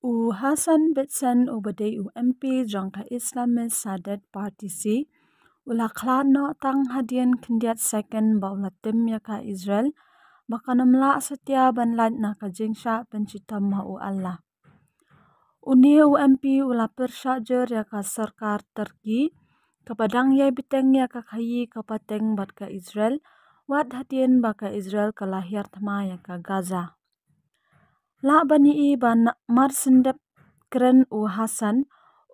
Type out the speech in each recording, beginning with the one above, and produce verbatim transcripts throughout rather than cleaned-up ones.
U Hassan Bitsen, uba dei u M P jong ka Islamist Saadet Partisi, u la khlad noh tang hadien khyndiat second ba u la tim ïa ka Israel ba kan ym lah satia ban lait na ka jingshah pynshitom ha u Allah. Une u M P u la pyrshah jur ïa ka sorkar Turkey kaba dang ïai bteng ïa ka khaïi ka pateng bad ka Israel, wat hadien ba ka Israel ka la hiar thma ïa ka Gaza. Lah ban ïohi ba namar syndep kren u Hassan,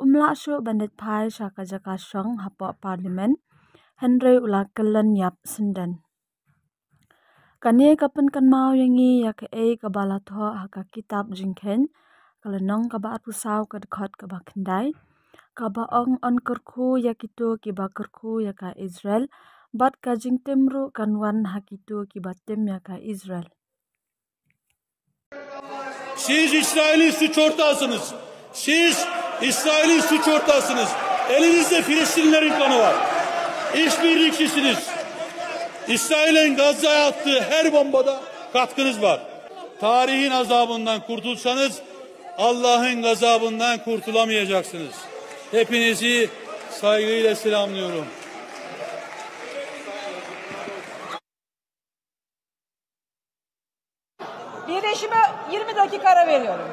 um lah shuh ban leit phai sha ka jaka shong hapoh Parliament, hynrei u la kyllon ïap syndon. Kane ka pynkynmaw ïa ngi ïa kaei kaba la thoh ha ka kitab Jingkheiñ, ka lynnong kaba arphew saw, ka dkhot kaba khyndai, kaba ong, yn kyrkhu ïa kito kiba kyrkhu ïa ka Israel, bad ka jingtim ruh kan wan ha kito kiba tim ïa ka Israel. Siz İsrail'in suç ortağısınız. Siz İsrail'in suç ortağısınız. Elinizde Filistinlerin kanı var. İşbirlikçisiniz. İsrail'in Gazze'ye attığı her bombada katkınız var. Tarihin azabından kurtulsanız, Allah'ın gazabından kurtulamayacaksınız. Hepinizi saygıyla selamlıyorum. Birleşime yirmi dakika ara veriyorum.